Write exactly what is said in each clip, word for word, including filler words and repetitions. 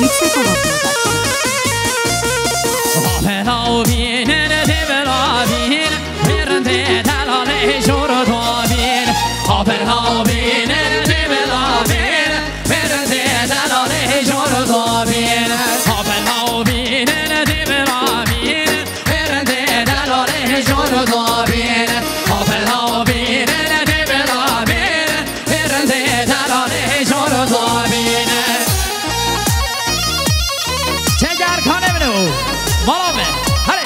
Yüksek Oda Production. Hafela bînin, devela bînin, berindê delalê jor da bîn. Hafela bînin, devela bînin, berindê delalê jor da bîn. Hafela bînin, devela bînin, berindê delalê jor da bîn. Hafela bînin, devela bînin, berindê delalê jor da bîn. Çeker kane bine o. Mala me. Hadi.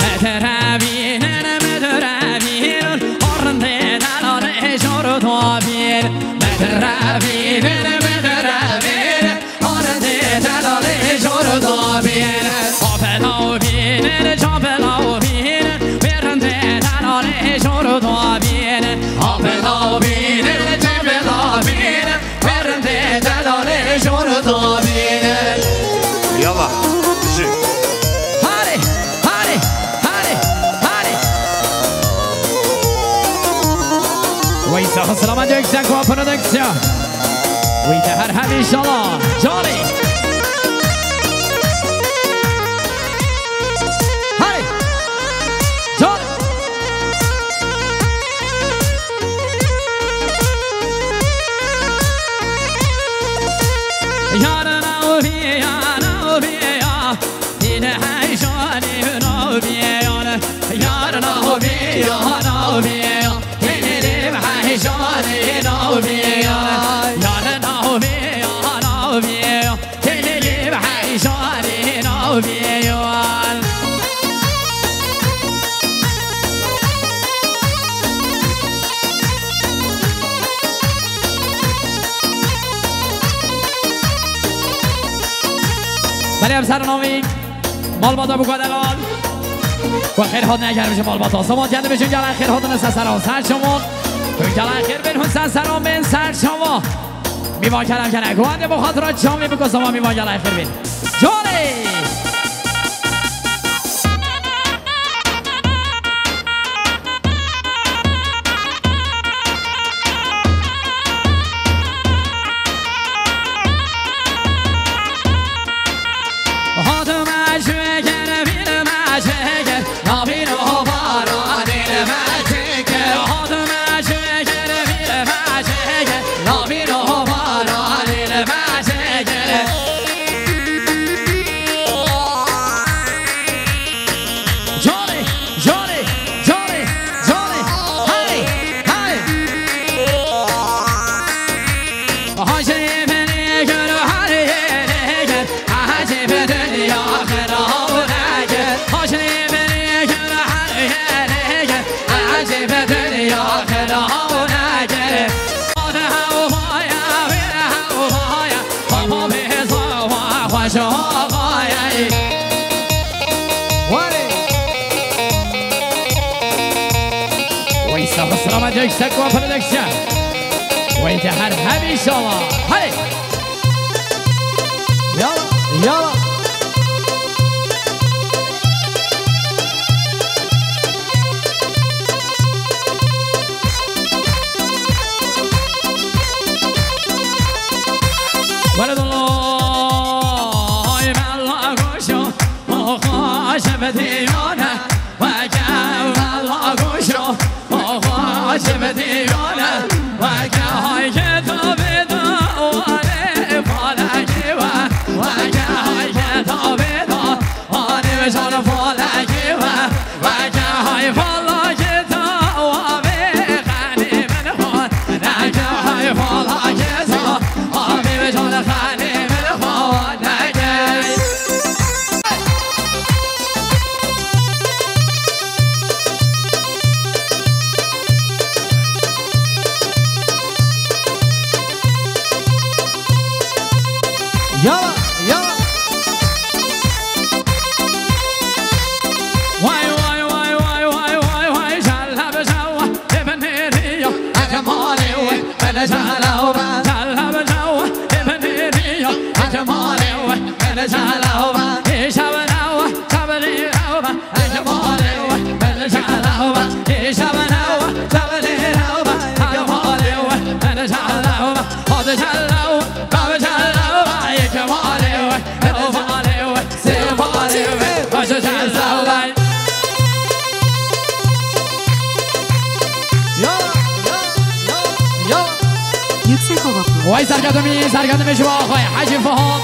Medirevînin, medirevînin, arindê delalê jor da bîn. Medirevînin, medirevînin, arindê delalê jor da bîn. Hafela bînin, cafela bînin, berindê delalê jor da bîn. Hafela bînin, cafela bînin, berindê delalê jor da bînin. Yala, jî. Hadi, hadi, hadi, hadi. Weysa Selamet Yüksek Production. Wî te her heb inşallah. Canî. Hadi. Canî. Yarın abiya, abiya. Yine heyecanı abiya. Yarın abiya, abiya. Gelelim heyecanı abiya. Yarın abiya, abiya. Gelelim heyecanı abiya. Belê em ser navî malbata Buka Delal. Ku xêr hatine, eger bijî malbata. Sema geldi bijî, gelek xêr hatine ser sera. Ser çawan. Gelek xêr bin, hûn ser sera bên, ser çawa. Mîvan kerem kene. Guhande bo xatira çamî biko, sema mîvan gelek xêr bin. Canî. Canî, canî, canî, canî. Hey, hey. Warê. Weysa Selamet Yüksek Production. Wey te her heb inşallah. Hadi. Yala, yala. Weledullah, ay mella goşo, o xaş bediyane, weke mella goşo, o xaş bediyane, weke hay kitabê da wale falekî we, weke hay kitabê da. Hanî vêcan falekî we, weke hay falekî tawavê xenî min xwe, neke hay falekî tawavê vêcan xenî min xwe neke. Yüksek Ovaklı. Vay serketimi, serketimi ji bo axayê Hecî Fuat.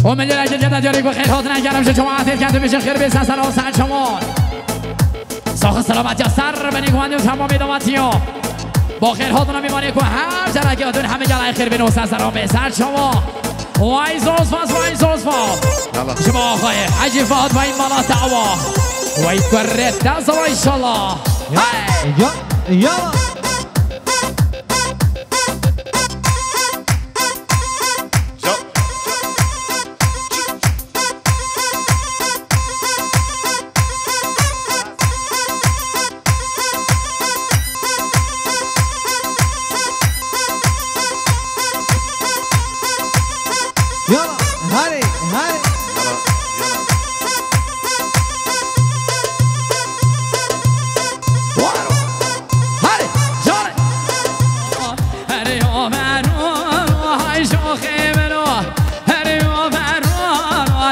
O millet ecil ceda diyarî ku xêr hatina gerim ji cemaetê ketimi ji xêr bê ser ser ser çawan. Sax selametiya ser benî guhandi û temamê dawetiya. Bo xêr hatina mêvanê ku her carekê hatun hemî gelay xêr bin û ser selam bê ser çawa. Vay zozfaz, vay zozfaz. Yala. Ji bo axayê Hecî Fuat vay mala tawa. Vay kurê te zawa inşallah. Ya, hey. Ya, ya. Yala, hadi, hadi. Yala, yala. Hadi, jare. Herê o vero, hay şoxê min o. Herê o vero,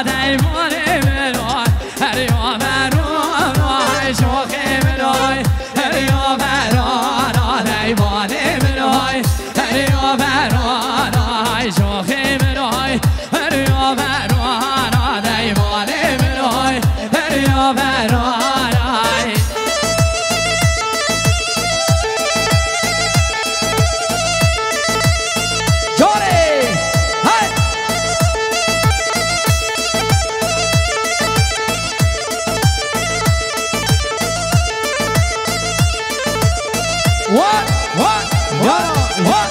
deyvanê min o. Herê o vero, hay şoxê min o. Herê o vero, deyvanê min o. Herê o vero, hay şoxê min o. Herê o vero, deyvanê min o. Herê o vero, hay. Jorê! Hey! What? What? What? What?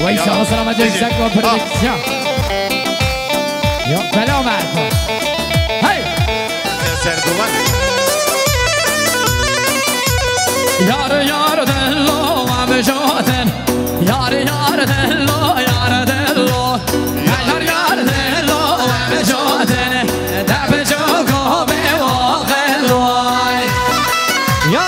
Vay sağ ol, selamet yüksek ve prodüksiyon. Yok, bela verdi. Hey! Serduvan. Yar yar dello amjoten. Yar yar dello yar dello. Yar yar dello amjoten. Debco gobe o gello. Ya.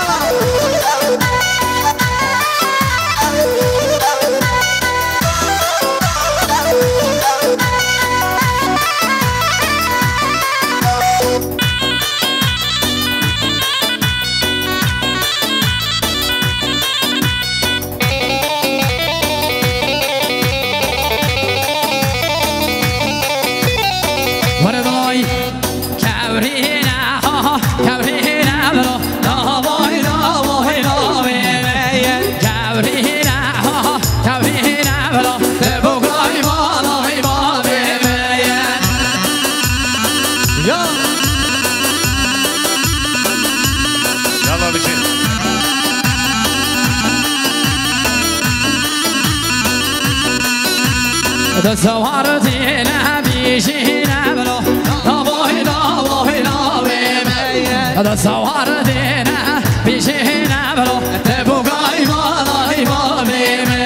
Kevrîne, ha, ha, kevrîne biro, davay, davay, davê me ye. Kevrîne, ha, ha, kevrîne biro, te bugay, malay, bavê me ye. Ya. Yalla bir şey. Da sawar dine bijine bro. Da boy, da boy, da be me. Da sawar dine bijine bro. Te bugay malay ba be me.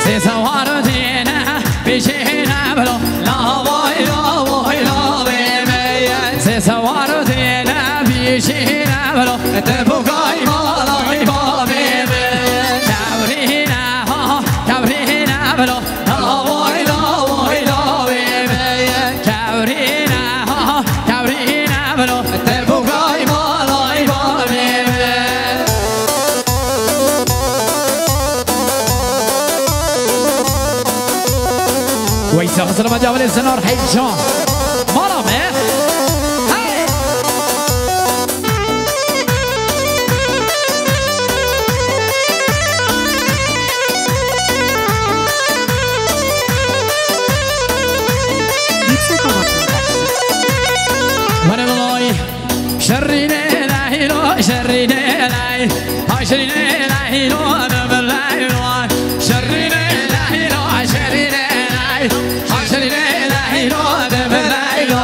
Sê sawar dine, bijine bro, la vay, la vay, la ve me ye. Sê sawar dine, bijine bro, te bugay malay ba ve me. Çevrine Weyse hazırlama devam edin, Senar Heyecan. Mala me. Hey. Yüksek Hava Productions. Wene lay. Şerîne lay lo, şerîne lay. Ha şerîne lay lo, bebe lay lo. Şerîne lay lo, şerîne lay. Ha şerîne lay lo, bebe lay lo.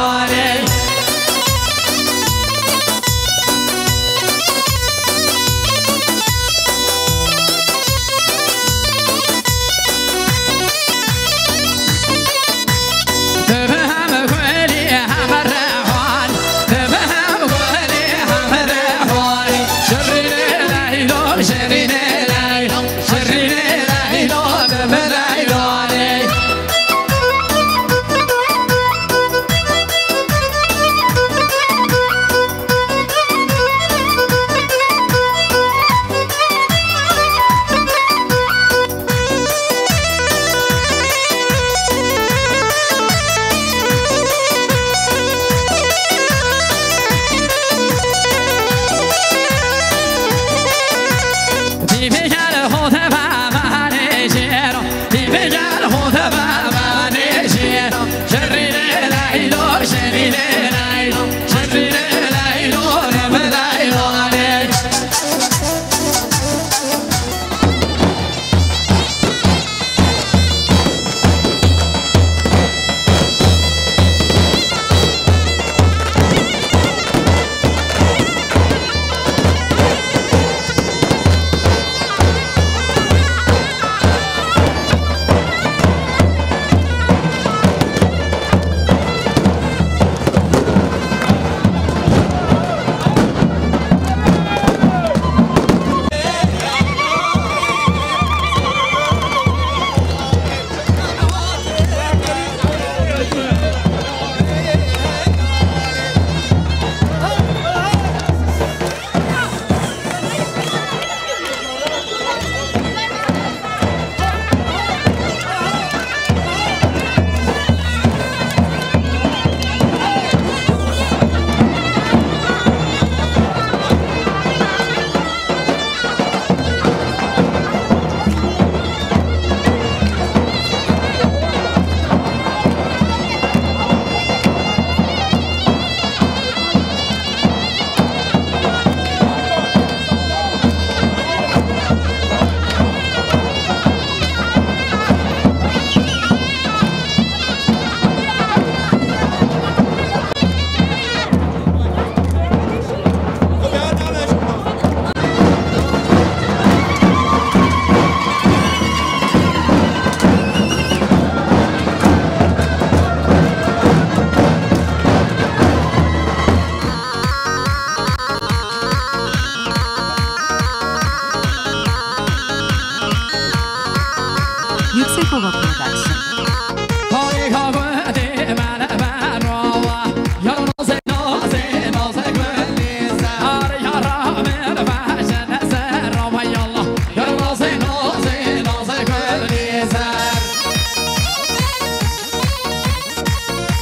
Yüksek Ova Production.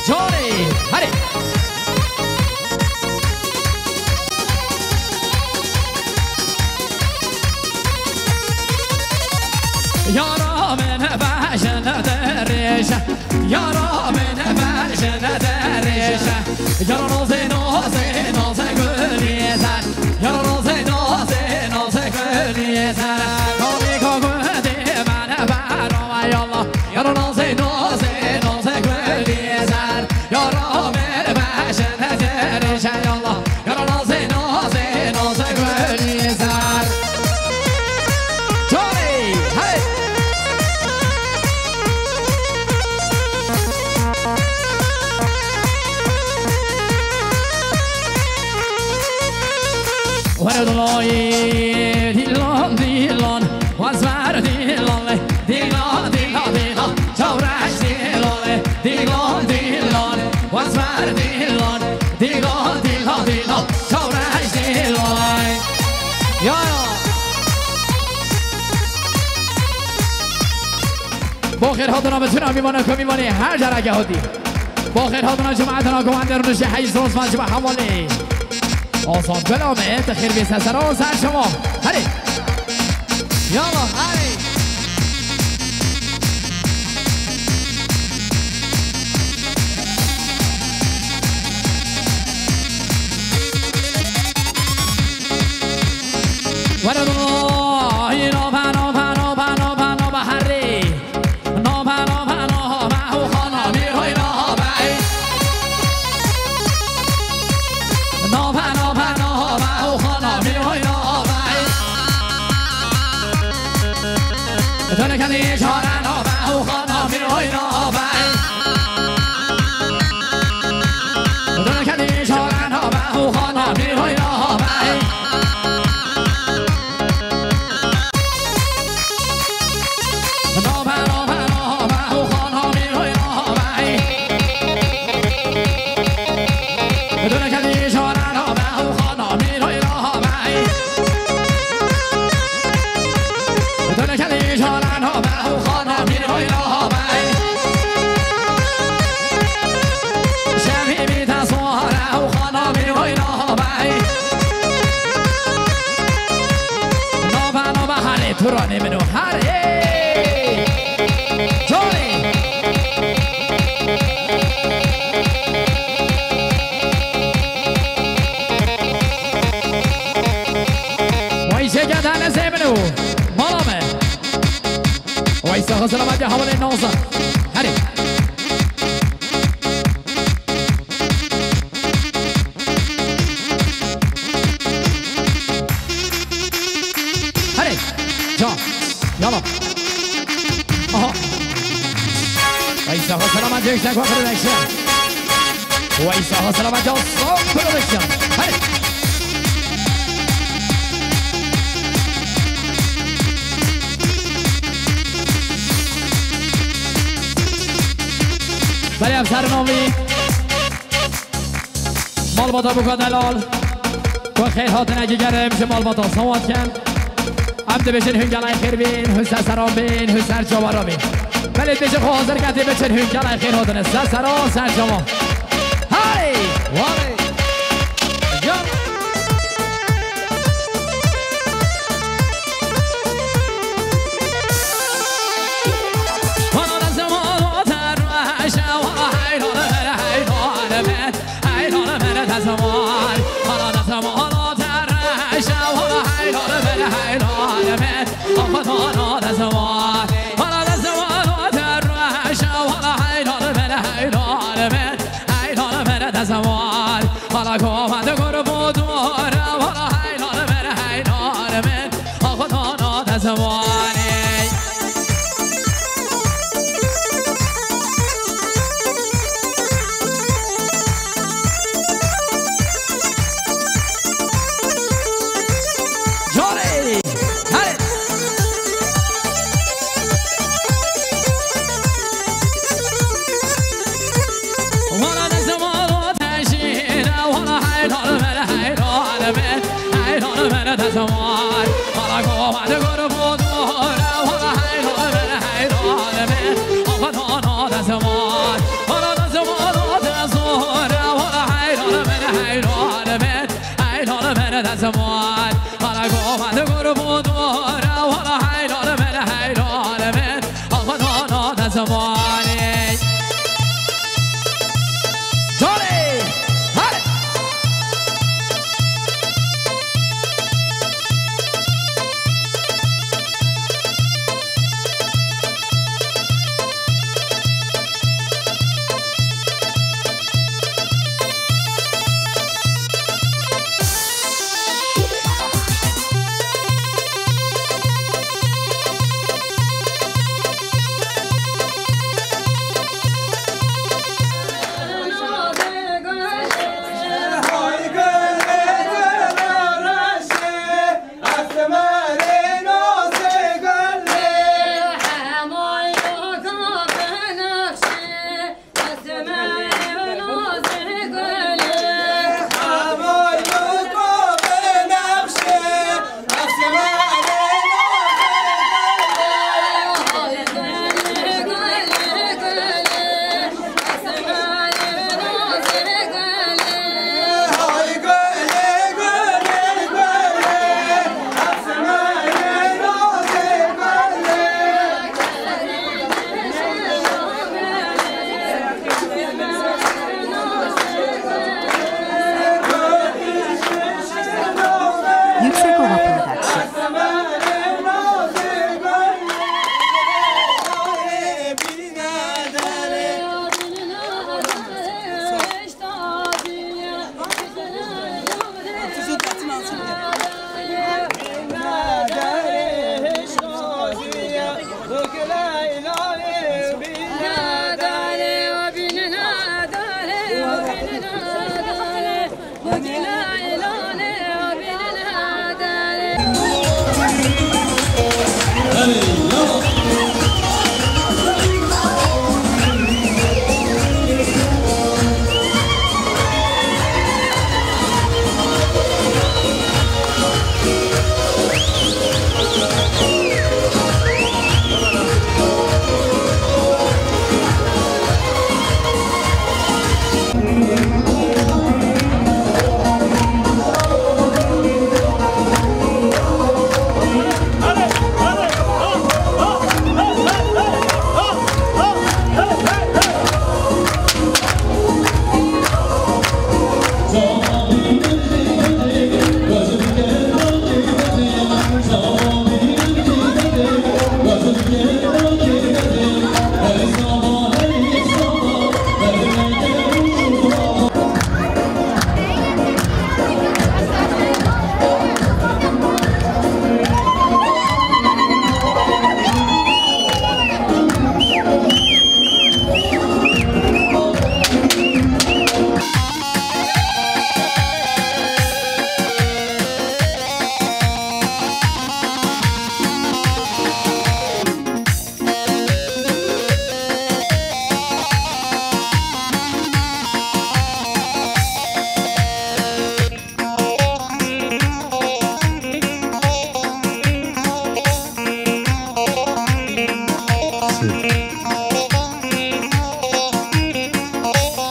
Johnny, hadi. Yara min bejin dirêj, yara min bejin dirêj. Yara nozê, nozê, nozê gulî ser. Yara nozê, nozê, nozê gulî ser. Kalî ka gundê min berava yallah. Yara nozê, nozê, nozê gulî ser. Yara min bejin dirêj, yallah. Yara nozê, nozê, nozê gulî ser. Johnny, hey! Were dolayê dîlan, dîlan, waz ver dîlan, dîlan, dîlan, dîlan, çawreş dîlan, dîlan, dîlan, waz ver dîlan, dîlan, dîlan, dîlan, çawreş dîlan. Ya, ya. Bo xêr hatina bi tuna mîvana ku mîvanê her carekê hatî. Bo xêr hatina cemaetana ku em derûnê jî heyî zor zvan ji bo hevalê. Azad Gulame, te xêr bê ser sera û ser şema. Herê. Yala, herê. Were do, hî no, ba, no, ba, no, ba, no, ba, no, ba, herê. Turanê min û herê. Canê. Vay şeker danezê min û mala me. Vay saha selamet ya havalê Nazan. Herê. Herê. Can. Yala. Aha. Vay saha selamet ya yüksek ve production. Vay saha selamet ya son production. Herê. Belê em ser navî malbata Buka Delal. Ku xêr hatinekî germ ji malbata Sawat ken. Em dibêjin hûn gelay xêr bîn, hûn ser seran bîn, hûn ser çawa ra bîn. Belê dibêjin xwe hazir ke tê biçin hûn gelay xêr hatine. Ser seran, ser çawa. Hey! Warê! Gel! Canê! Herê!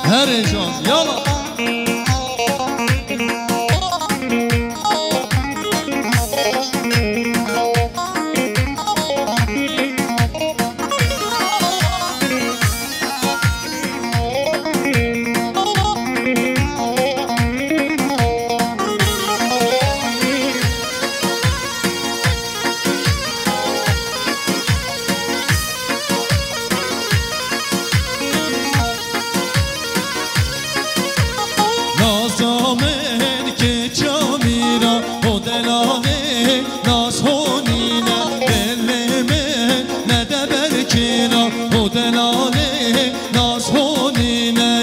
Herê can, yala. Nas amen ke çamîra o delalê nas honîne, belê me nede berkêra o delalê nas honîne.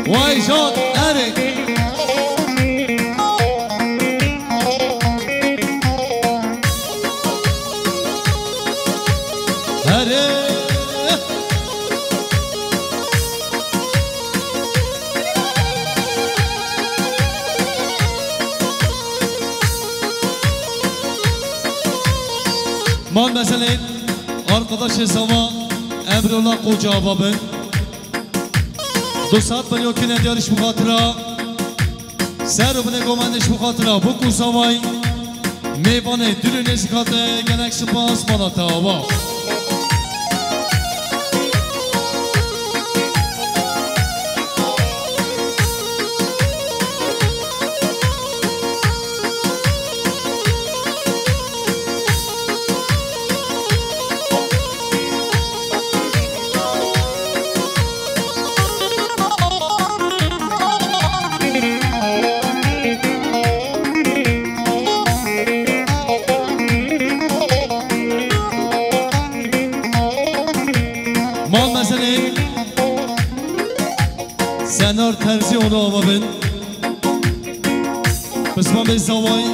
Vay can, erê. Herê. Mal meselê arkadaşê Zava Emrullah Koca Ava bin. Du sed milyon kine diyar ji bu xatira. Ser û binê govendê ji bo xatira Bûk û Zavay, mêvanê dil û nêzîkatê gelek spas, mala te ava. Mal meselê Senar Terzî ola ava bin. Pismamê Zavay,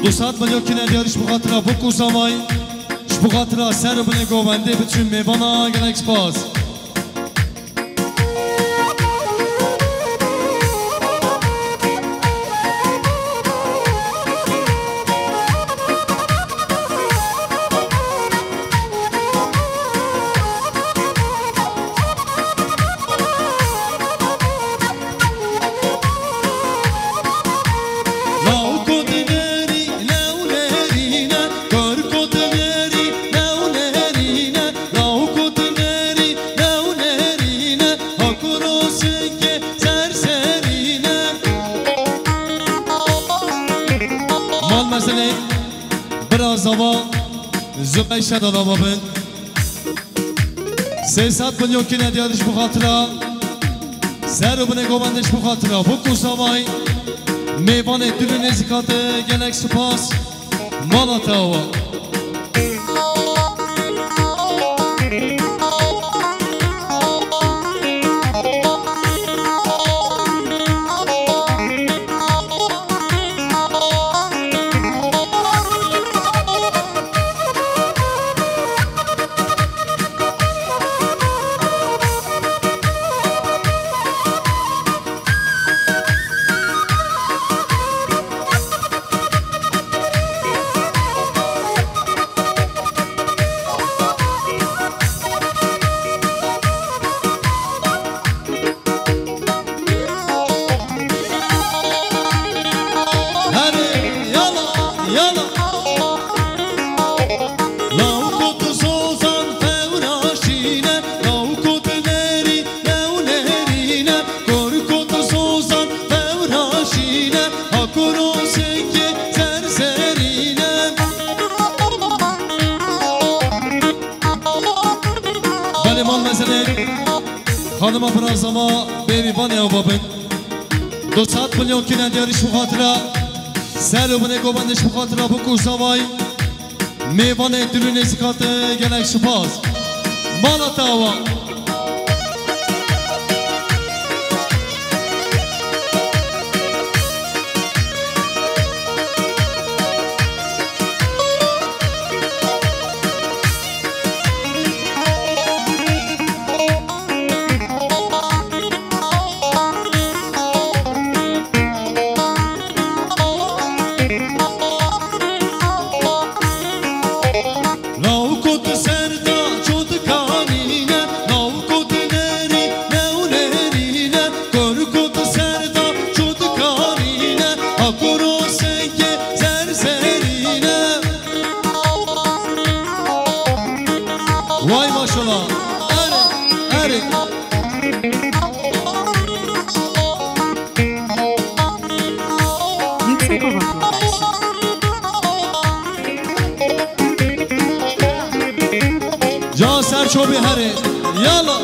du sed milyon kine diyar ji bo xatira Bûk û Zavay, ji bo xatira ser û binê govendê biçûn mêvana gelek spas. Mal meselê bira Zava Zubey Şedal ava bin. Sê sed milyon kine diyar ji bo xatira ser û binê govendê ji bo xatira Bûk û Zavay, mêvanê dil û nêzîkatê gelek spas, mala te ava. Herê, yala, yala. Law kot zozan fewraşîne, law kot nerî, new nerîne, kor kot zozan fewraşîne, ha koro seke zerzerîne. Belê mal mezelê. Xanima bira Zava bêrîvanê ava bin. Du sed milyon kine diyar ji bo xatira ser û binê govendê ji bo xatira Bûk û Zavay, mêvanê dil û nêzîkatê gelek spas. Mala te ava. Çobê herê, yala.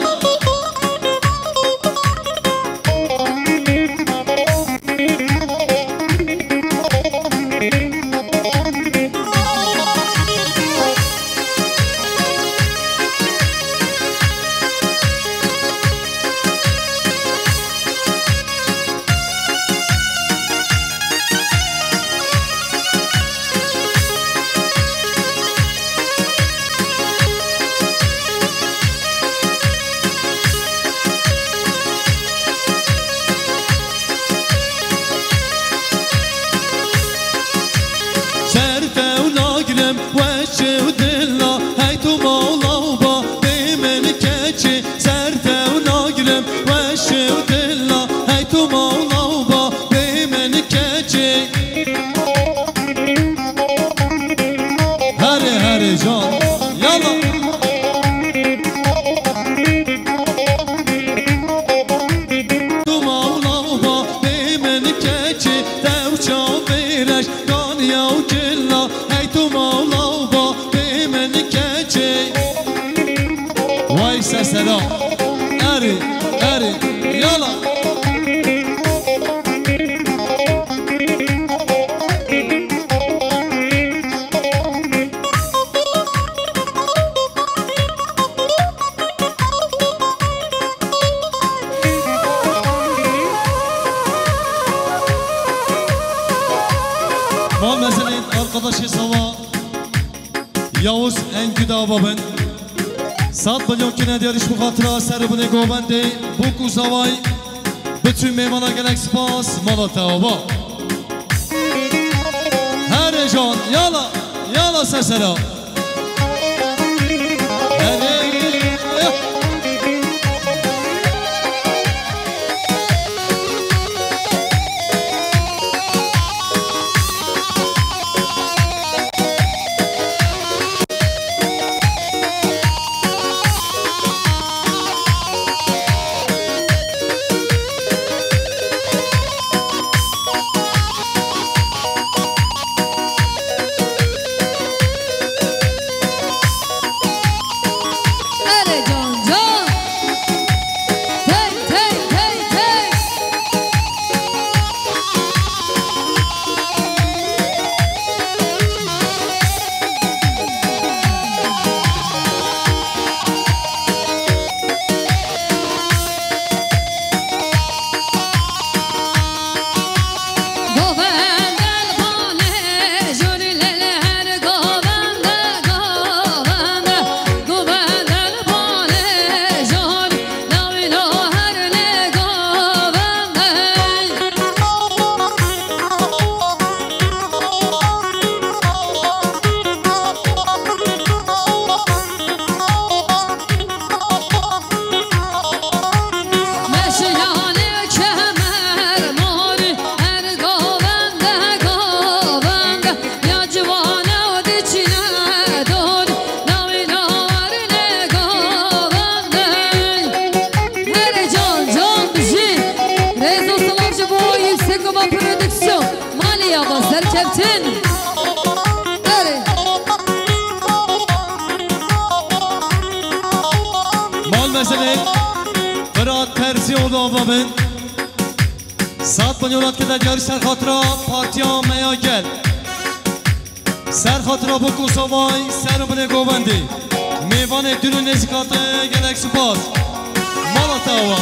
Ser tew nagirim weşê û dila, hey tu mawla û ba bê min keçê. Ser tew nagirim weşê û dila, hey tu mawla û ba bê min keçê. Herê, herê can, yala. Tu mawla û ba bê min keçê, tew çavê reş kaniya û kila, hey tu mawla û ba bê min keçê. Vay sesera. Erê, erê, yala. Mal mezelên arkadaşê Zawa Yavuz Engüda babin. Sed milyon kine diyarîş bu xatira ser binê govendê Bûk û Zaway. Bütün mêvana gelek spas, mala te ava. Herê can, yala, yala sesera. Herê. Erê can can. Tey, tey, tey, tey. Herê can can bijî. Rêz û silav ji bo Yüksek Ova Prodüksiyon. Malê ya ba serkeftin. Erê. Mal mezelê Firat Terzî oda ava bin. Sed milyon kine diyarîş ser xatira partiya me ya gel. Ser xatira Bûk û Zaway, ser û binê govendê. Mêvanê dûr û nêzîka te gelek spas. Mala te ava.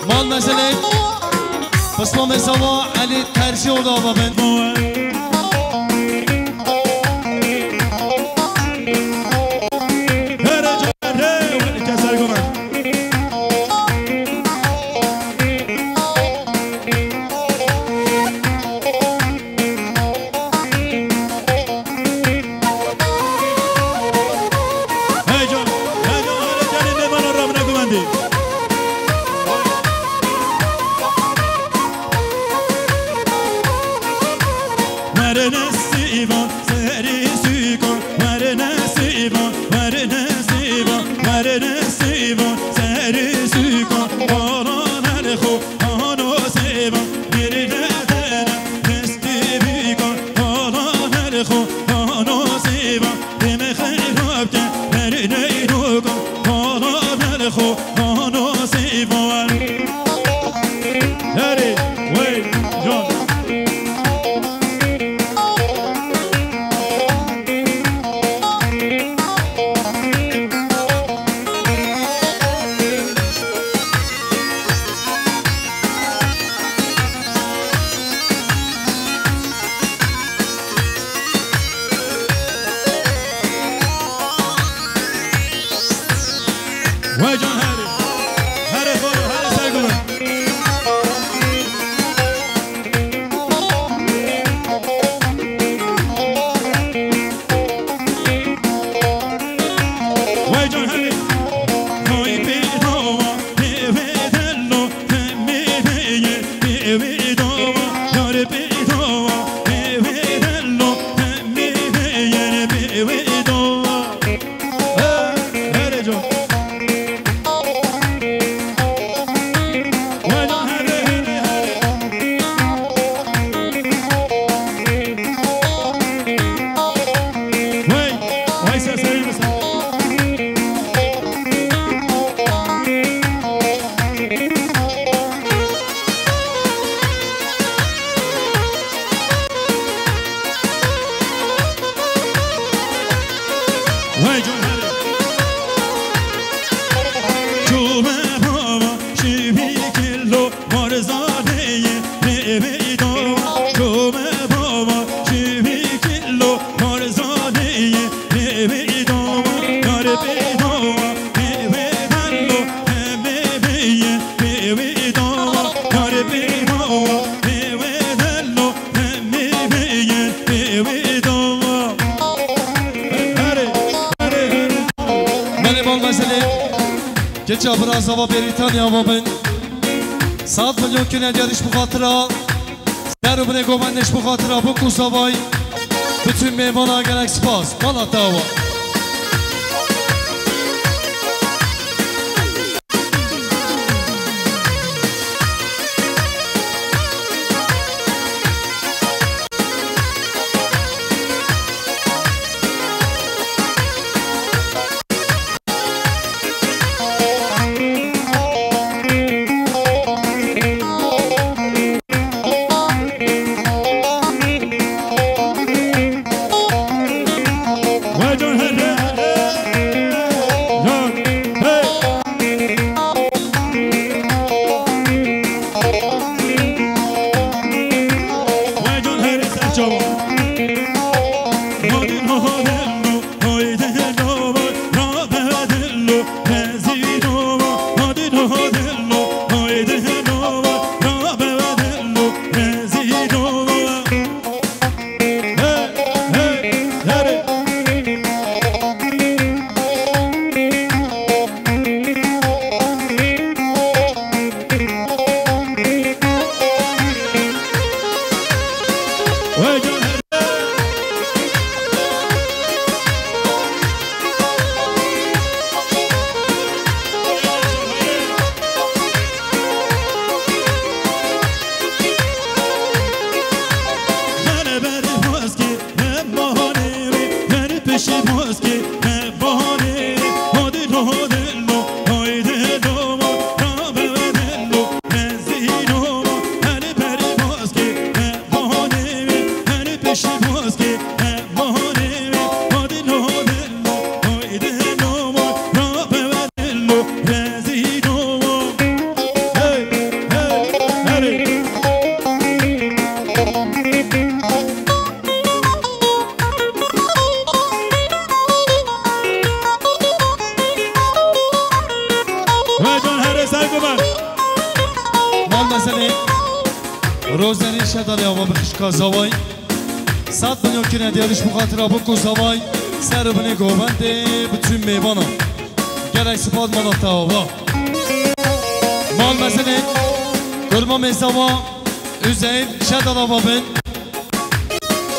Mal mezelê Pismamê Zawa Elî Terzî oda ava bin. Nesîvan serê sûkan, were nesîvan, were nesîvan, were nesîvan serê sûkan, qalan her xwe hano sêvan, girî de dene destê bîkan, qalan her xwe hano sêvan, dê me xeyra bike, her neynokan, qalan her xwe hano sêvan. Herê, wey, can. Wey can herê. Herê balo, herê ser gulin. Wey can herê. Hay pê dawa, pê wê delo, hemê beye, pê wê dawa, yar pê dawa, pê wê delo, hemê beye, pê wê dawa. Hey, herê can. Wey can herê. Çûme bava şivî kilo barzaneyê, lê wê dawa. Çûme bava şivî kilo barzaneyê, lê wê dawa. Yar pê dawa, pê wê bello, hemê beye, pê wê dawa. Yar pê dawa, pê wê bello, hemê beye, pê wê dawa. Herê, herê, herê. Belê bal mezelê. Keça bira zava Bêrîtanya va bin. Sed milyon kine diyariş bu xatira. Ser û binê govendê ji bo xatira bûk û zavay. Bütün mêvana gelek spas. Mala te awa. Ve can herê ser guber. Mal meselê. Rozerî şedalê ava bi xişka zavay. Sed milyon kine diyariş bu xatira bûk û zavay. Ser û binê govendê bütün mêvana. Gelek spas mala te ava. Mal meselê. Kurma mêzava. Üzeyir şedala va bin.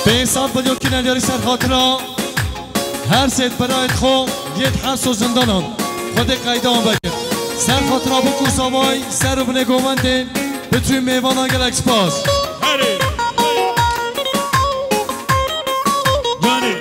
Pênc sed milyon kine diyarî ser xatira her sê birayê xwe yê di hepso zindanan Xwedê qeyda wan vekir. Ser xatira Bûk û Zavay, ser û binê govendê, bütün mêvanan gelek spas. Herê. Canê.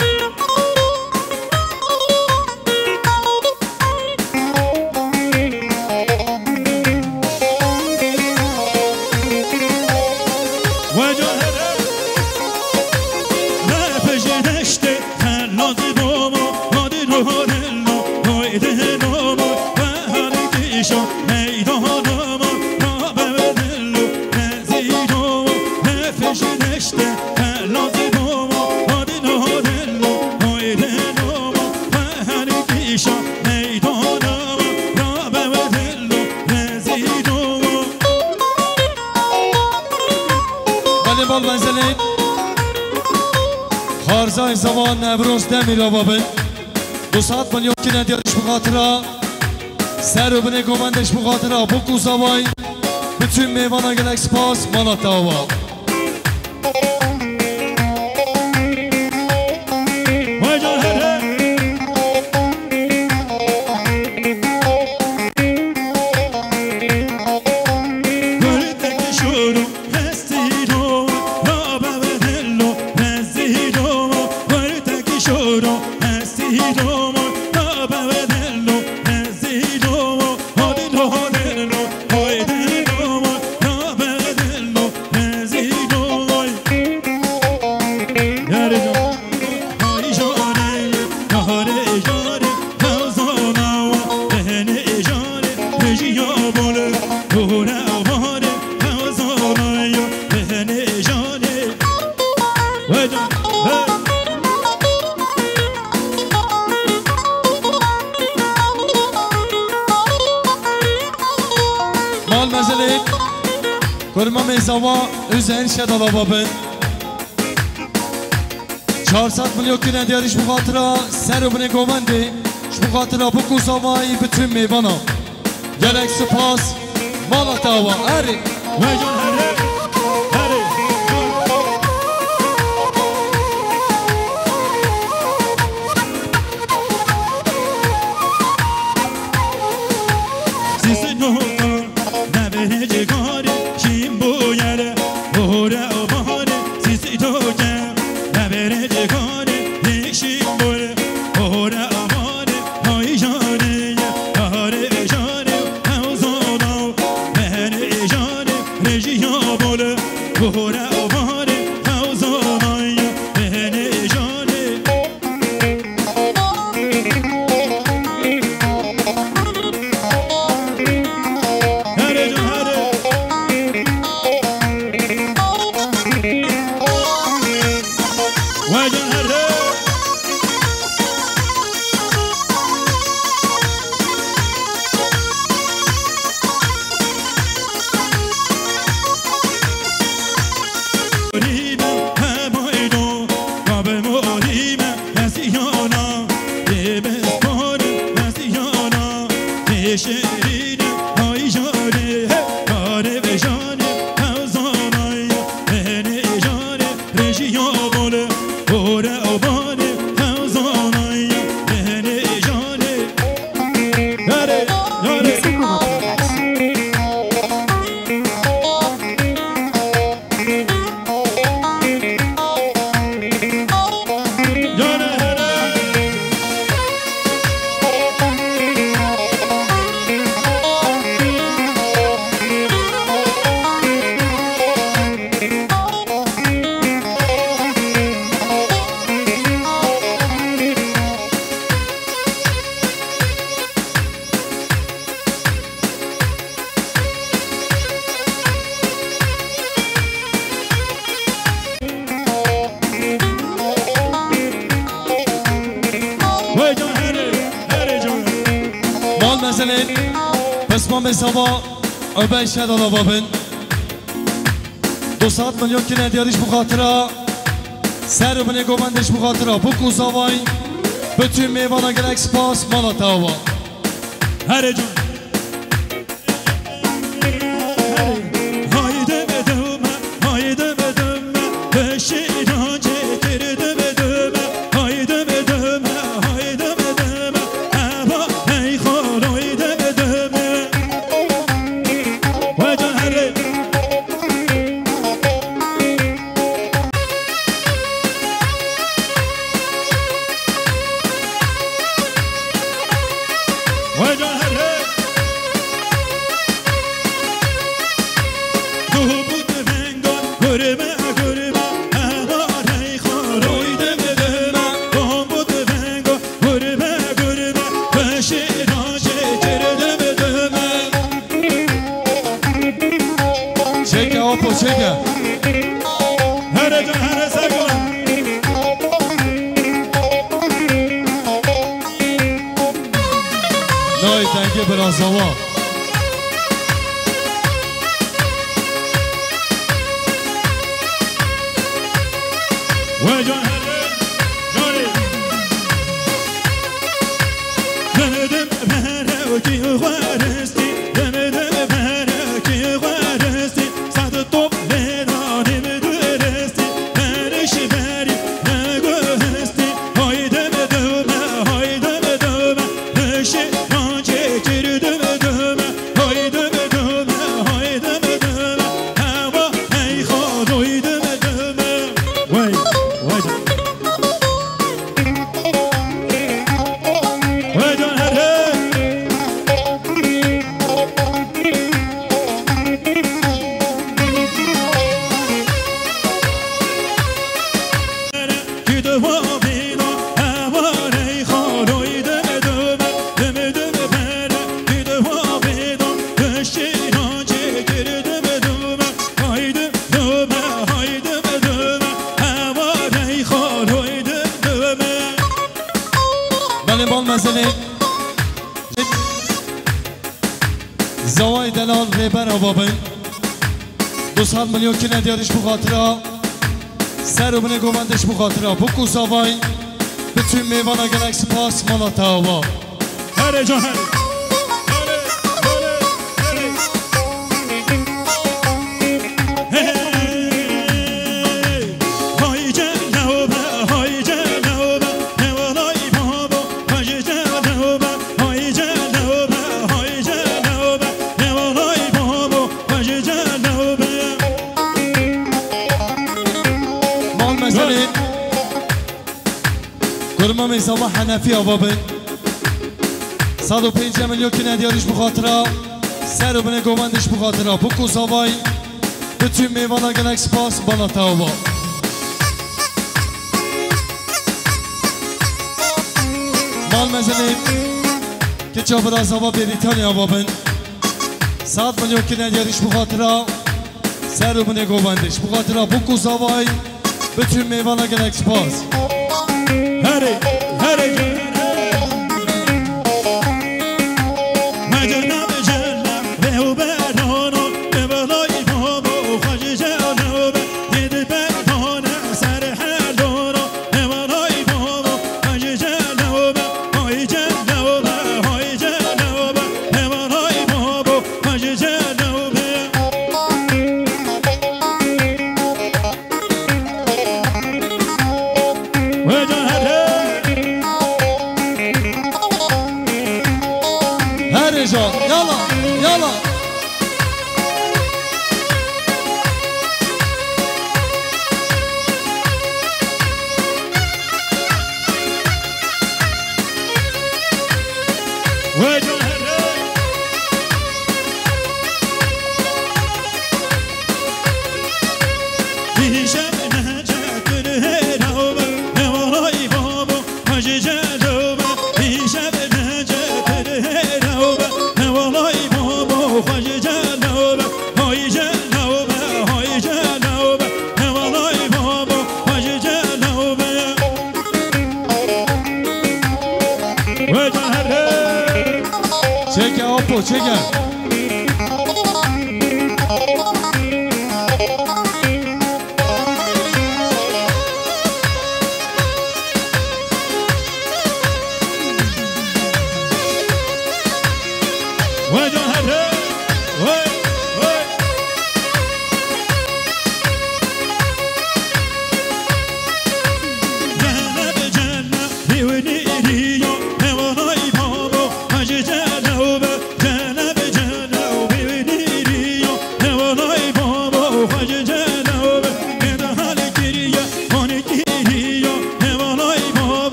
Belê bal mezelê. Xarzay Zavan Evroz Demîr ava bin. Du sed milyon kine diyarî ji bo xatira ser û binê govendê, ji bo xatira Bûk û Zavay, bütün mêvanan gelek spas, mala te ava. Mal mezelê, kurmamê Zawa Üzeyin Şedal ava bin. Çar sed milyon kine diyarî ji bo xatira ser û binê govendê, ji bo xatira Bûk û Zavayî, bütün mêvana. Gelek spas, mala te ava. Erê. Vay can, erê, erê. Sisi nokta. Neberê cigare şîn bûyere, ore avare sisi doke. Neberê cigare yê şîn bûyere, ore avare hay jare, are jare hewzana, meherê jare rejiya bole, ore avare hewzana, meherê jare. Mal mezelê, pismamê Zawa, Öbey Şedal ava bin. Du sed milyon kine diyarî ji bo xatira ser û binê govendê, ji bo xatira Bûk û Zavay, bütün mêvana gelek spas, mala te ava. Herê can. Haydi bedeme, haydi bedeme, beşi dancê Zawa. Belê bal mezelê. Zawayê delal rêber ava bin. Du sed milyon kine diyariş bu xatira. Ser û binê govendê ji bo xatira Bûk û Zavay, bi tüm mêvana gelek spas, mala te ava. Herê can herê. Herê, herê, herê. Hey, hey, hey. Hay celew be, hay celew be, ne walay babo, hay celew be, hay celew be, hay celew be, ne walay babo, hay celew be. Mal mezelê. Kurmamê Zava Henefî ava bin. Sed û pêncî milyon kine diyariş bu xatira. Ser û binê govendê ji bu xatira Bûk û Zavay. Bi tüm mêvana gelek spas, bala te ava. Mal mezelê. Kiça bira Zava Bêrîtanya ava bin. Sed milyon kine diyariş bu xatira. Ser û binê govendê ji bo xatira Bûk û Zavay, bi tüm mêvana gelek spas. Herê, herê. Herê can, yala, yala. Çeke Apo, çeke.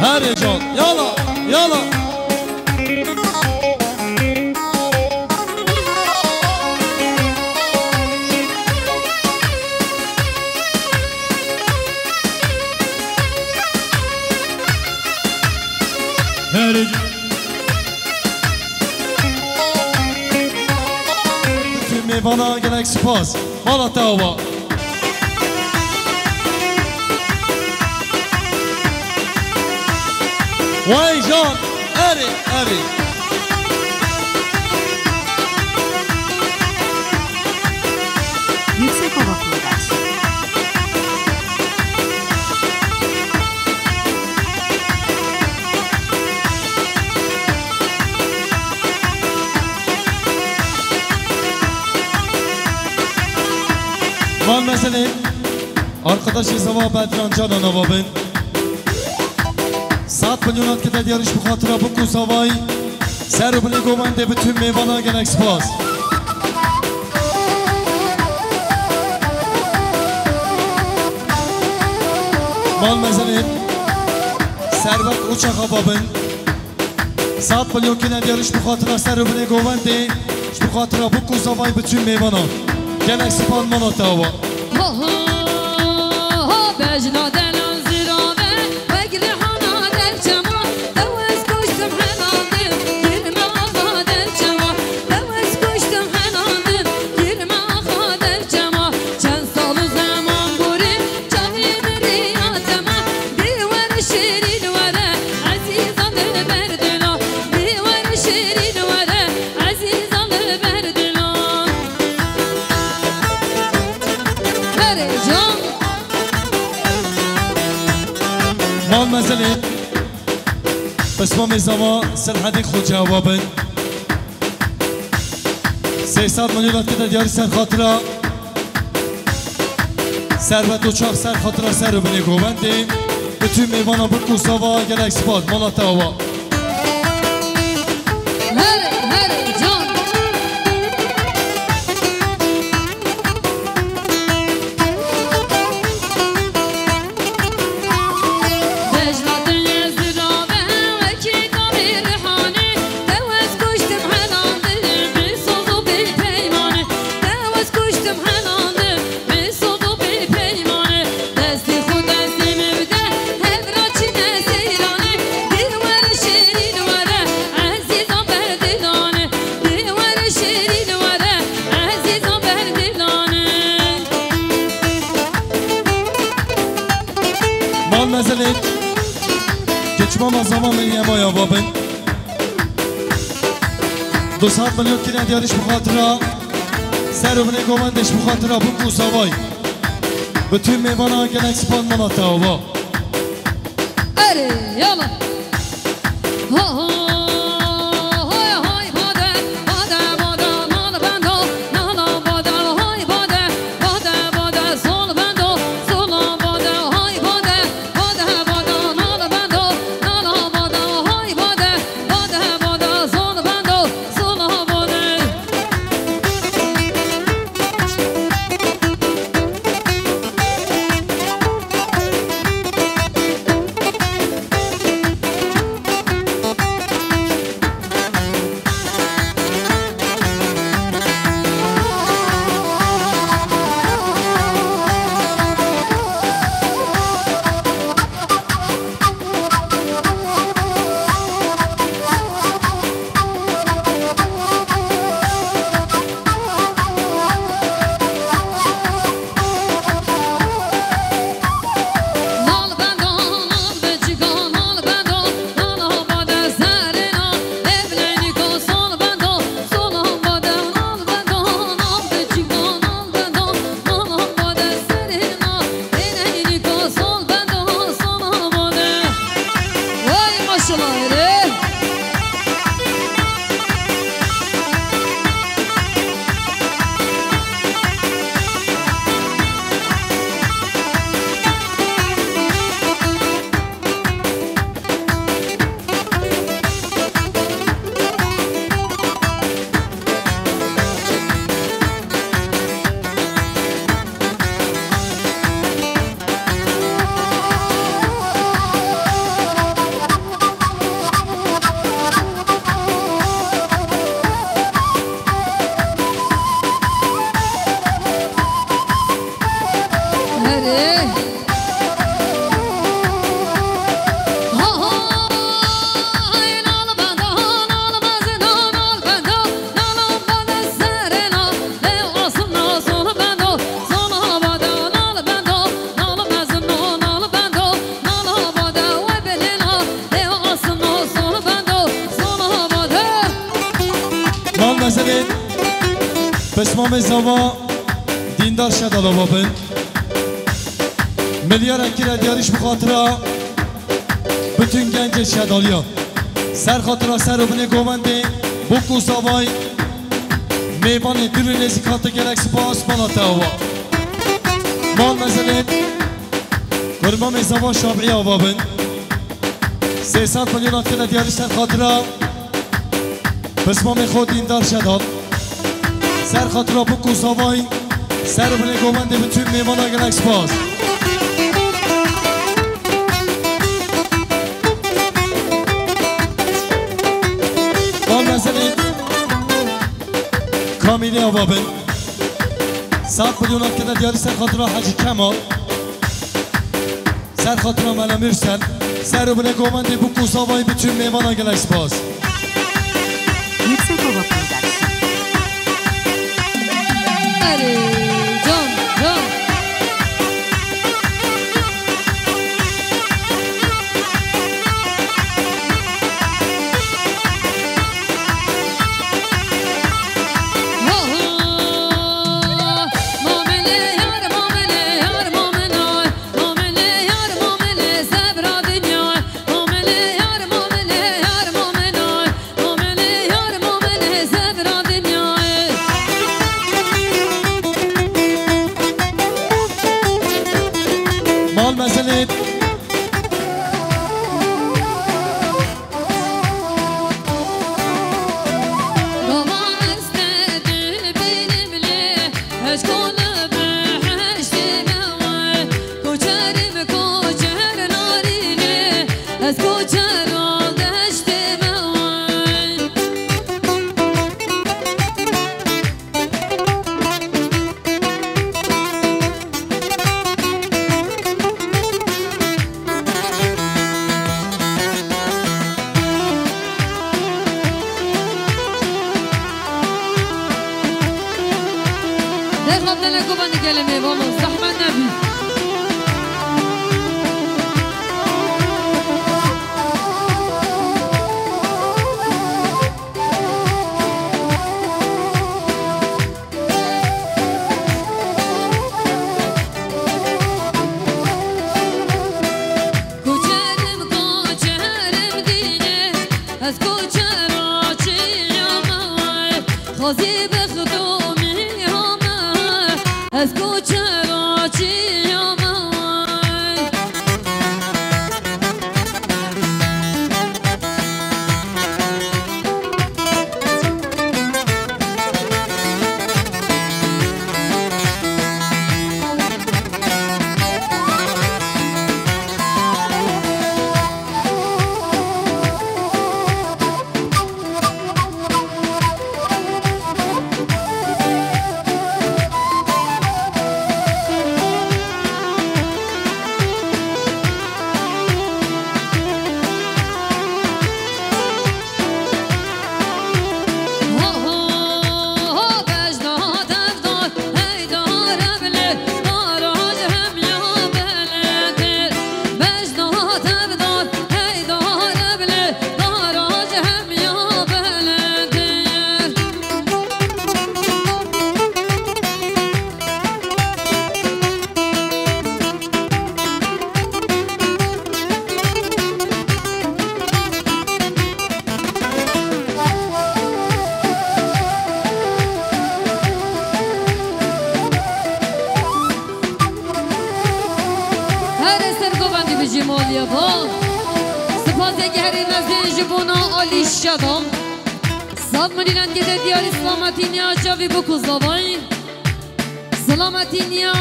Herê can, yala, yala. Herê can. Vana gelek spas. Mala te ava. Wey can, erê, erê. Yüksek Ova Production. Van meselê, arkadaşê zava Bedran Canan ava bin. Sed milyon hat kete diyarîş bi xatira Buk û Zavay. Ser û binê govendê bi tüm mêvana gelek spas. Mal mezelê Servet Uçak ava bin. Sed milyon kine diyarîş bi xatira ser û binê govendê, ji bi xatira Buk û Zavay bi tüm mêvana. Gelek spas mala te ava. Ho, ho, ho, bejna delan zirave, wek rihana derçema, ew ez koştim helandim, girme axa derçema, ew ez koştim helandim, girme axa derçema, çend sal û zeman borî, çavê min riya te ma, dê were şêrîn were, ezîzan li ber dila, dê were şêrîn were, ezîzan li ber dila. Herê can. Mal mezelê, pismamê zava Selhedîn Xoce ava bin. Sê sed milyon hat kete diyarî ser xatira Servet Uçak, ser xatira ser û binê govendê. Bi tüm mêvana Buk û Zava gelek spas. Mala te ava. Herê, herê can. Bejna te ye zirave, wekî kamê rihanê, te wez kuştim helandim, bi soz û bi peymane, te wez kuştim helandim, bi soz û bi peymane, destê xwe destê min bide, hev ra çine seyrane, dê were şêrîn were, ezîzan berdilane, dê were şêrîn were, ezîzan berdilane. Mal mezelê, keçmama zama min yema ya vabin. Du sed milyon kine diyariş bi xatira ser û binê govendê ji bi xatira Buk û Zavay. Bi tüm mêvana gelek spas mala te ava. Erê, yala. Ho, ho, hoy, hoy, bade, bade, bade, nal bendo, nala bade, hoy, bade, bade, bade, sol bendo, sola bade, hoy, bade, bade, bade, nal bendo, nala bade, hoy, bade, bade, bade, sol bendo, sola bade. Pismamê Zava Dîndar Şedal ava bin. Milyara kire diyarîş bi xatira bütün gencê Şedaliya. Ser xatira ser û binê govendê Bûk û Zavay, mêvanê dûr û nêzîkan te gelek spas, mala te ava. Mal mezelê Kurmamê Zava Şabiya ava bin. Sê sed milyonan kire diyarîş ser xatira Pismamê xwe Dîndar Şedal. Ser xatira Bûk û Zavay, ser û binê govendê, bütün mêvana gelek spas. Mal mezelê Kamîlê ava bin. Sed milyonan kire diyarîş ser xatira Hecî Kemal. Ser xatira Mela Mürsel, ser û binê govendê Bûk û Zavay, bütün mêvana gelek spas. Yüksek Ova Production. Erê, can, can. Mal mezelê. Dexabdene govendê gelê mêvano, zehmet nebî. Here ser govendî bijî maliye ba. Spasê gerî mezin ji bona Alî Şedal. Sed milyonan kire diyarî selametî niya çavî Bûk û Zavay. Selametî niya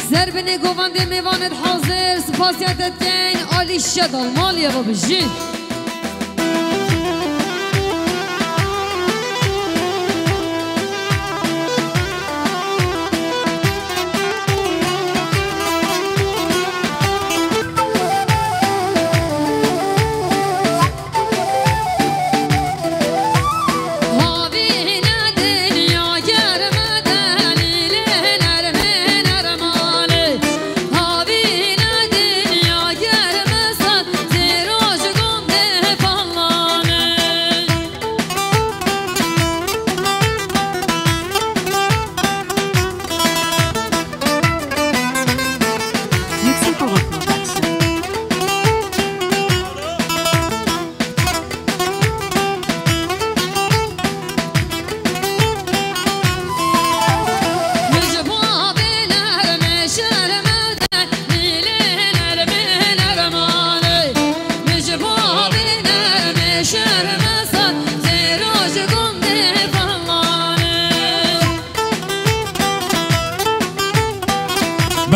ser binê govendê mêvanê hazir, spasiya te dikeyn Alî Şedal, maliye ba bijî.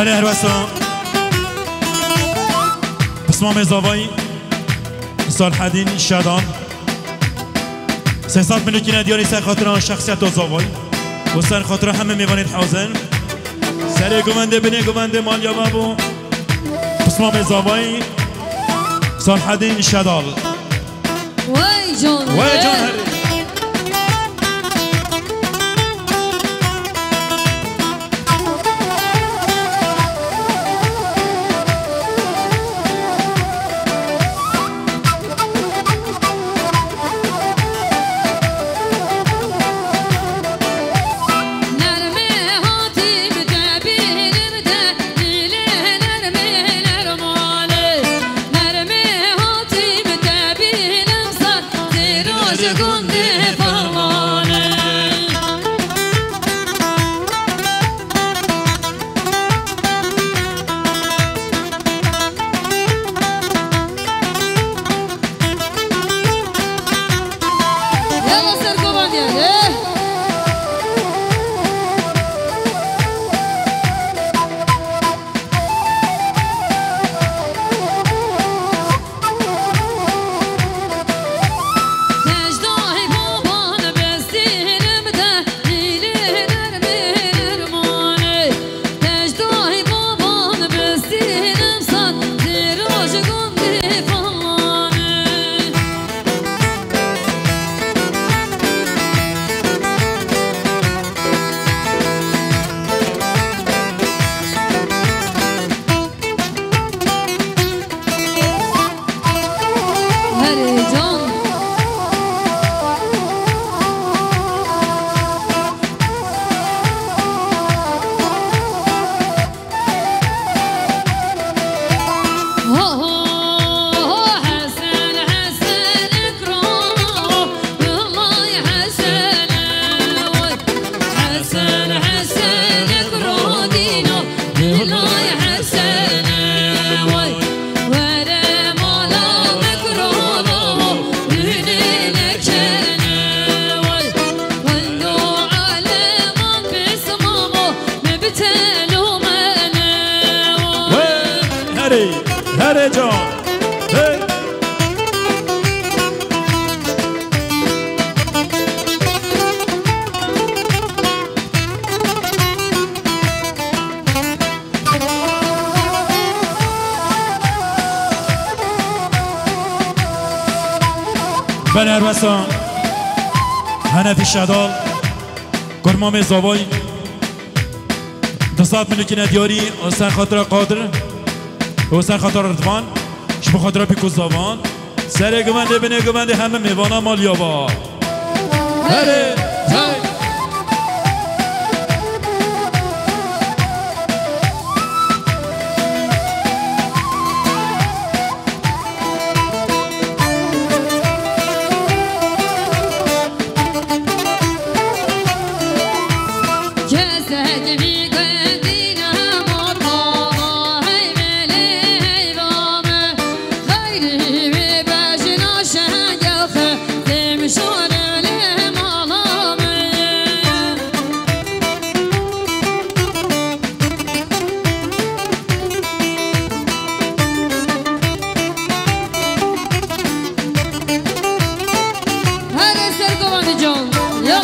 Belê, her wesa. Pismamê zavayî Salhedîn Şedan. Sê sed milîkîne diyarî ser xatira şexsiyeta zavayî û ser xatira hemî mêvanên hazir. Serê guvendê, binê guvendê, maliya we bo. Pismamê zavayî Salhedîn Şedal. Wey can, wey can herê. Yalla ser kovan diye, eh. Herê, herê can. Hey. Belê, her wesa Henefî Şedal, kurmamê zavayî, du sed milîkîne diyarî, ser xatira Qadir û ser xatira Ridvan, ji bo xatira pîk û zavan. Serê guvendê, binê guvendê, hemî mêvana maliya we. Herê, hey. Herê ser kovanê can. Ya.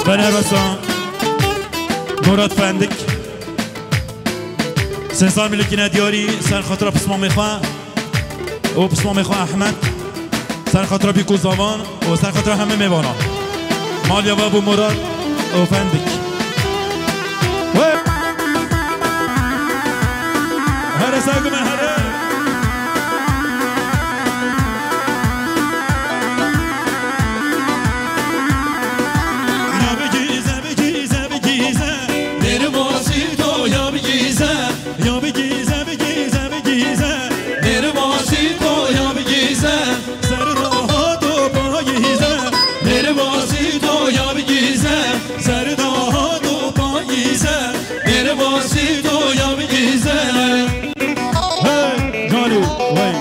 Belê, her wesa Murat Fendik. Sê sed milîkîne diyarî ser xatira pismamê xwe û pismamê xwe Ehmed. Ser xatira pîk û zavan û ser xatira hemî mêvanan. Maliya we bo Murat û Fendik. Wey! Here, saygı me here. Ya bigîze, bigîze, bigîze. Derbasî to ya bigîze. Ya bigîze, bigîze, bigîze. Derbasî to ya bigîze. Serra hato payîze. Derbasî to ya bigîze. Serra hato payîze. Derbasî to ya bigîze. Hey, canî, hey.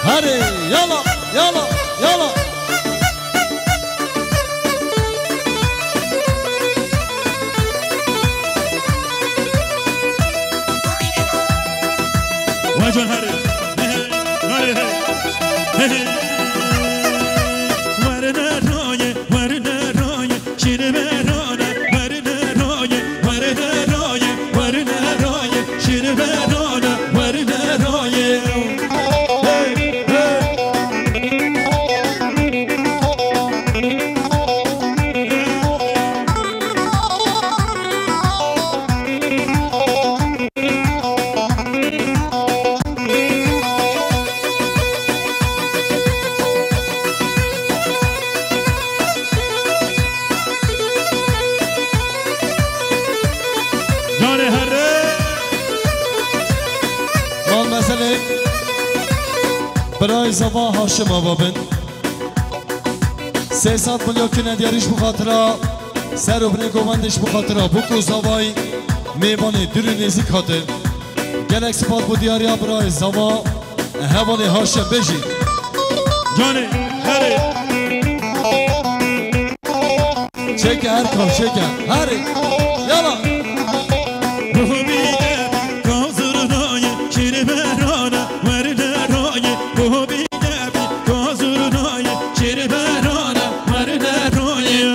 Hadi, yala, yala, yala. Vay can hadi. Hey, hey, hadi, hey. Hey, hey. Werine roye, werine roye. Şîrberana, werine roye, werine roye, werine roye, şîrberana, werine roye. Hey, hey. Canê here. Mal mezelê birayê Zava Haşim Ava bin. Sê sed milyon kine diyarîş bu xatira, ser û binê govendêş bu xatira, bu ku zavayî mêvanê dûr û nêzîk hate. Gelek spas bu diyariya birayê Zava, hevalê Haşim bêjî. Canê, herê. Çeke her kav çeke. Herê. Yala. Ruhumî de kazurnaye, şîrberana, werine roye. Ruhumî de kazurnaye, şîrberana, werine roye.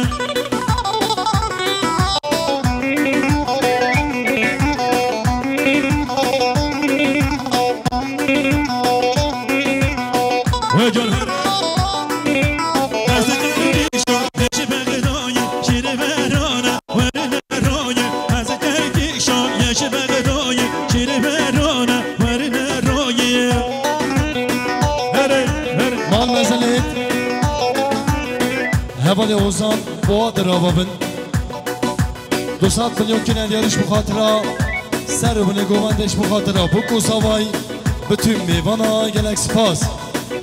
Ve can her. Ez kekîşa yeşî Bexdayê şîrberana werine roye. Ez kekîşa yeşî Bexdayê şîrberana werine roye. Here, here. Mal mezelê. Hevalê Ozan, boğa dirava bin. Du sed milyon kine diyarîş bu xatira, ser û binê govendêş bu xatira, bu ku zavayî, bi tüm mêvana gelek spas.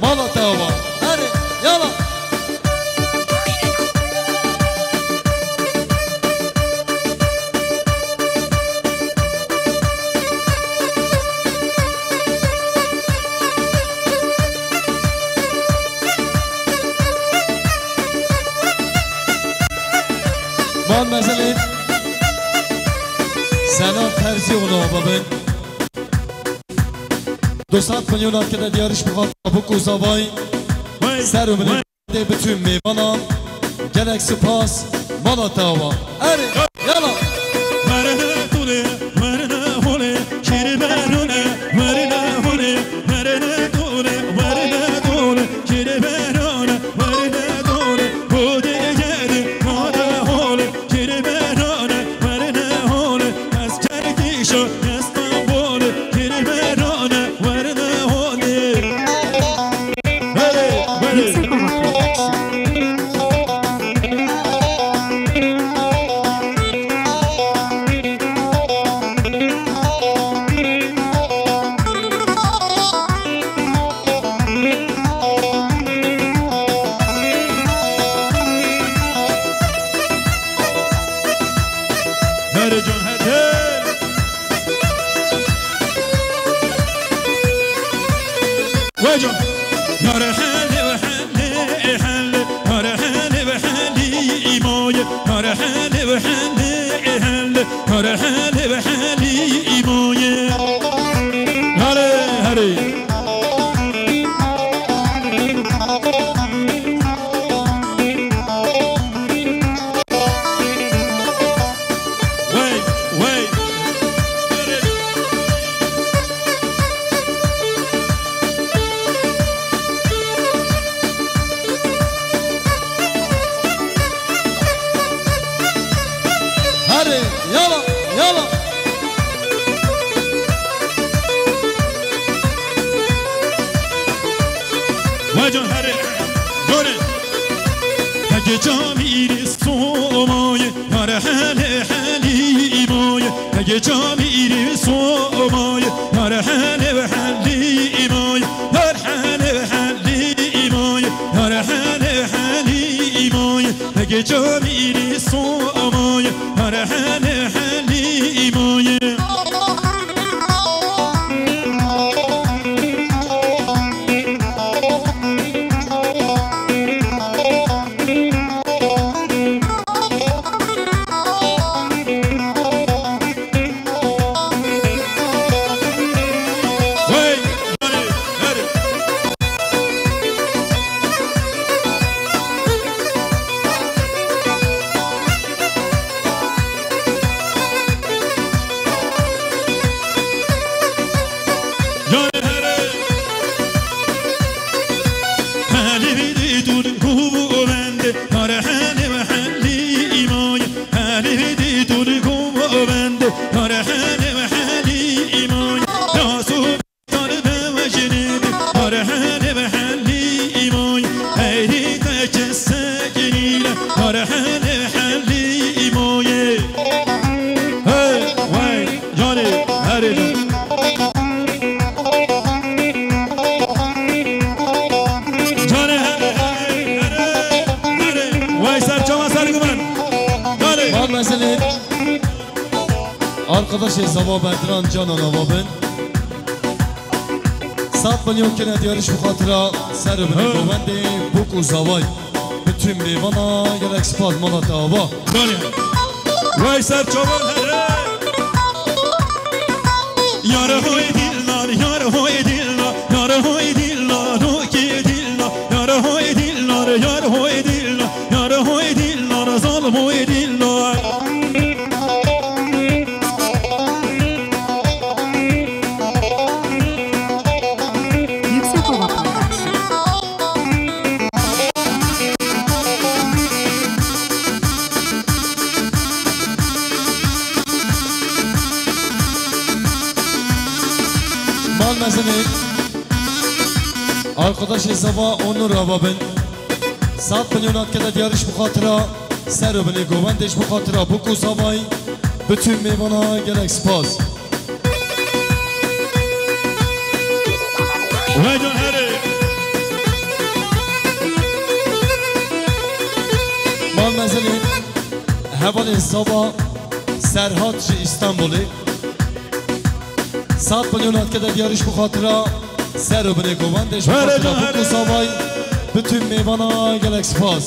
Mala te ava. Herê, yala. Mal mezelê Selam Terzî ola bibin. Du sed milyon kine diyarîş bu xatira bu ku zavayî, ser û binê de bi tüm mêvanan gelek spas, mala te ava. Erê, yala. Werine tole, werine hole, şîrberane, werine hole, werine tole, werine tole, şîrberane, werine tole, hode yedi, hode hole, şîrberane, werine hole, ez Kerkîşa, Estanbole, şîrberane, werine hole. Belê, belê. Yüksek Hava Production. Here can hete. Weca. Yare hele ve hele, hele. Yare hele ve hele imaye. Yare hele ve hele, hele. Yare hele ve hele imaye. Yare hele. Can herê, göre. Hege camîrî somaye, yare hele helîmaye. Hege camîrî somaye, yare hele ve helîmaye. Yar hele ve helîmaye, yare hele helîmaye. Hege camîrî somaye, yare hele helîmaye. Yare here. Helî bidî tu li ku bû bende, yare hele ve helî îmaye. Helî bidî tu li ku bû bende, yare hele ve helî îmaye. Ya su tar be ve jinî, yare hele ve helî îmaye. Heyri te çe sekinî le, yare hele ve helî îmaye. Hey, vay. Canê, herê can. Canê, herê, herê, herê, herê. Vay ser çava ser gumen. Canê. Van meselê. Arkadaşê Zava Bedran Canan Ava bin. Sat milyon kene diyariş bu hatıra ser binê govendê Buk û Zavay. Bütün mêvana gelek spas mala te ava. Dane. Wey ser çavan here. Yar hoy dillar, yar hoy dillar, yar hoy dillar, hoki dillar, yar hoy dillar, yar hoy dillar, yar hoy dillar, zal hoy dillar. Yüksek Ova Production. Mal mezinê. Arkadaşê Zava Onur Ava bin. Sat milyon kede diyariş bu hatıra. Ser û binê govendê ji bo xatira Bûk û Zavayî, bütün mêvana gelek spas. Wê can herê. Mal mezinê hevalên Zava Serhat ji Îstanbulê. Sat milyon kede diyariş bu xatira ser û binê govendê ji bo Herê xatira can Bûk û herê. Zavayî, bütün mêvana gelek spas.